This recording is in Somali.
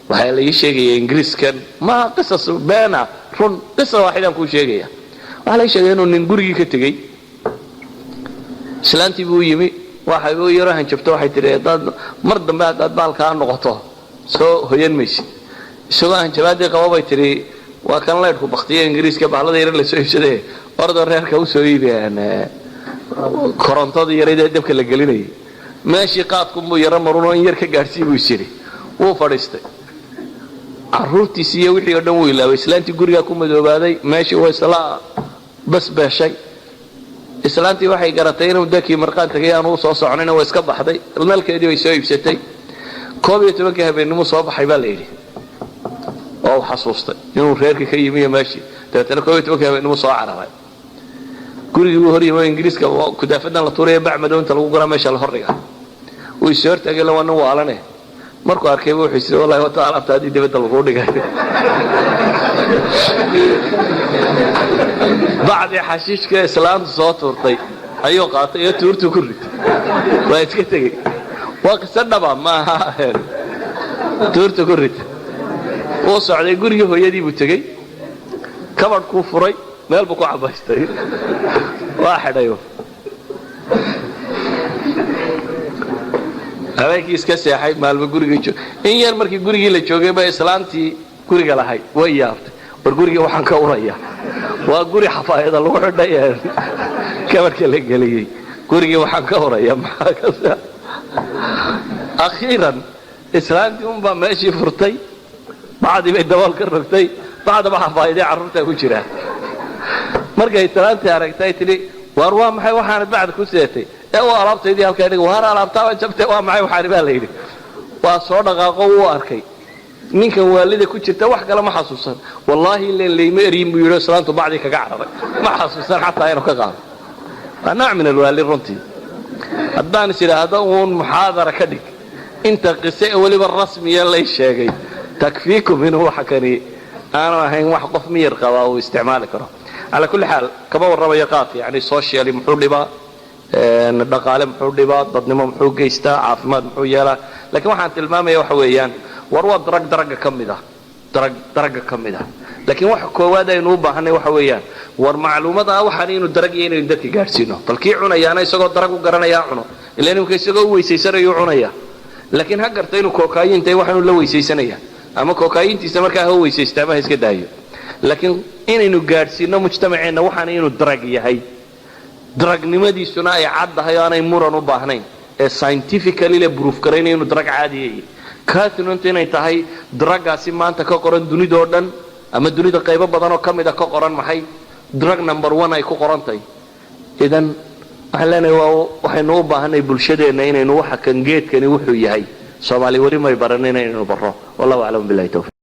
Waxaa la ii sheegaya Ingiriiskan, maaha qisas beena, run, qisa waaxidaan kuu sheegaya. Waxaa la ii sheegaya inuu nin gurigii ka tegey, islaantii buu yimi, waxay u yaro hanjabto, waxay tihi haddaad mar dambe haddaad baalkaa noqoto soo hoyan maysid. Isagoo hanjabaadii qaba bay tihi waa kan laydhku baktiya Ingiriiska, bahlada yaro lasoo iibsade, ordoo reerka usoo iibiyaan korontadii yarayd ee dabka la gelinayay. Meeshii qaadkunbuu yaro marunoo in yar ka gaadhsii buu is yidhi. Wuu fadhiistay, caruurtiisi iyo wixii o dhan wuu ilaabay. Islaantii gurigaa ku madoobaaday, meeshii waa isla basbeeshay. Islaantii waxay garatay inuu dakii marqaan tagay, aanu usoo soconayna, waa iska baxday, nalkeedii bay soo iibsatay. 11kii habeennimuu soo baxay baa la yidhi, oo uu xasuustay inuu reerkii ka yimi iyo meeshii. Dabeetana 11kii habeennimuu soo cararay, gurigii buu hor yimi oo Ingiriiska kudaafadan la tuuraya bac madow inta lagu guraa meesha la hordhiga. Wuu is hortaagay, la waa nin waalane. Markuu arkay bu wuxuu isiri wallahi wata alaabta haddii dibadda laguu dhigay. Bacdii xashiishka islaantu soo tuurtay ayuu qaatay iyo tuurtuu ku ritay, waa iska tegey. Waa qiso dhaba maaha. Tuurta ku ritay, wuu socday, gurigii hooyadii buu tegey, kabadhkuu furay, meel buu ku cabaystay, waa xidhay, habeenkii iska seexay. Maalmo gurigii joog in yar, markii gurigii la joogay ba islaantii guriga lahayd way yaabtay. War gurigii waxaan ka uraya waa guri xafaayada lagu xidhay ee kabadhka la geliyey, gurigii waxaan ka uraya maxaa ka? Akhiiran islaantii unbaa meeshii furtay, bacdii bay dabool ka rogtay, bacdaba xafaayadee carruurtaa ku jiraa. Markay islaantii aragtay tidhi waar waa maxay waxaanad bacda ku seetay ee u alaabtaydii halkaa dhig? Waar alaabtaaba jabtay, waa maxay waxaani baa la yidhi. Waa soo dhaqaaqo, wuu arkay ninkan waalida ku jirta, wax kale ma xasuusan. Wallaahi ilen layma eryin buu yidhi, islaantu bacdii kaga cararay, ma xasuusan xataa inuu ka qaado. Waa nooc min alwaali runtii. Haddaan is idhaahdo uun muxaadara ka dhig inta qise ee weliba rasmiya lay sheegay, takfiikum inuu waxa kani aanu ahayn wax qof miyir qabaa uu isticmaali karo. Calaa kulli xaal, kama warramayo qaadka yani socially muxuu dhibaa, dhaqaale muxuu dhibaa, dadnimo muxuu geystaa, caafimaad muxuu yeelaa, lakiin waxaan tilmaamaya waxa weeyaan war waa drug, drugga ka mid ah, drug drugga ka mid ah. Laakiin waxa koowaad aynu u baahanay waxa weeyaan war macluumada waxaan inuu drug iyo inaynu dadka gaadhsiino. Bal kii cunayaana isagoo drug u garanayaa cuno, ila nimka isagoo u weysaysanayuu cunaya, laakiin ha garta inuu kookaayin tahay waxaanu la weysaysanaya, ama kookaayiintiisa markaa ha weysaysta ama ha iska daayo. Laakiin inaynu gaadhsiino mujtamaceenna waxaana inuu drug yahay, drugnimadiisuna ay caddahay oo aanay muran u baahnayn ee scientifically la proof garaynaya inuu drug caadiya yahay, cathinontu inay tahay druggaasi maanta ka qoran dunidoo dhan ama dunida qaybo badan oo ka mida ka qoran, maxay drug number one ay ku qoran tahay. Idan waxaan leenahay waa waxaynu u baahanay bulshadeenna inaynu waxa kan geedkani wuxuu yahay. Soomaali weli may baran, inaynu barro. Wallahu aclam, billahi tawfiq.